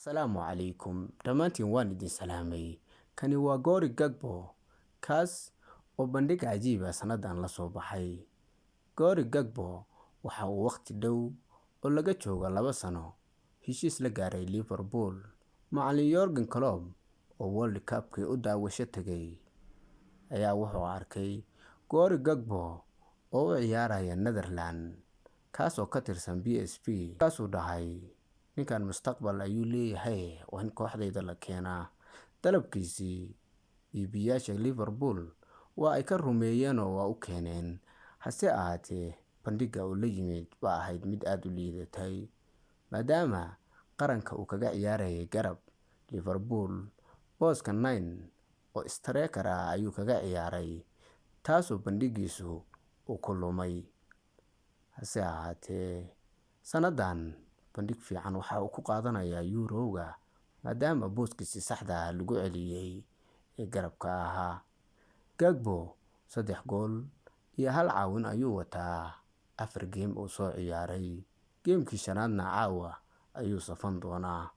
Asalaamu calaykum, dhammaantiin waan idin salaamay. Kani waa Cody Gakpo, kaas oo bandhig cajiib ah sanadan la soo baxay. Cody Gakpo waxa uu waqti dhow oo laga joogo 2 sano heshiis la gaaray Liverpool. Macallin Jurgen Klopp oo World Cup-kii u daawasho tagay ayaa wuxuu arkay Cody Gakpo oo u ciyaaraya Netherlands, kaasoo ka tirsan PSV. Markaasuu dhahay, "Ninkan mustaqbal ayuu leeyahay, waa in kooxdayda la keenaa." Dalabkiisii iibiyaasha Liverpool waa ay ka rumeeyeen oo waa u keeneen. Hase ahaatee, bandhigga uu la yimid baa ahayd mid aad u liidatay, maadaama qaranka uu kaga ciyaarayay garab. Liverpool booska 9 oo striker ah ayuu kaga ciyaaray, taasoo bandhiggiisu uu ku lumay. Hase ahaatee, sanadan bandhig fiican waxa uu ku qaadanayaa Euro-ga, maadaama booskiisii saxda ah lagu celiyay ee garabka ahaa. Gakpo 3 gool iyo 1 caawin ayuu wataa 4 game oo soo ciyaaray. Game-kii shanaadna caawa ayuu safan doonaa.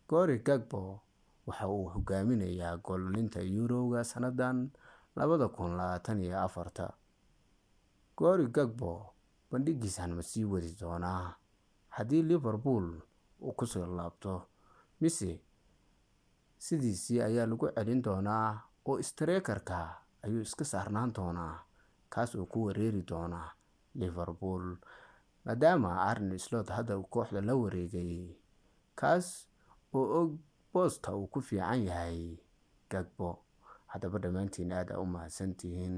Cody Gakpo waxa uu hogaaminayaa goolhalinta Euro-ga sanadan 2024. Cody Gakpo bandhiggiisan ma sii wadi doonaa haddii Liverpool uu kusoo laabto, mise sidiisii ayaa lagu celin doonaa oo striker-ka ayuu iska saarnaan doonaa, kaas oo ku wareeri doona Liverpool, maadaama Arne Slot hadda uu kooxda la wareegay, kaas oo og booska uu ku fiican yahay Gakpo. Haddaba dhammaantiin aad u mahadsantihiin.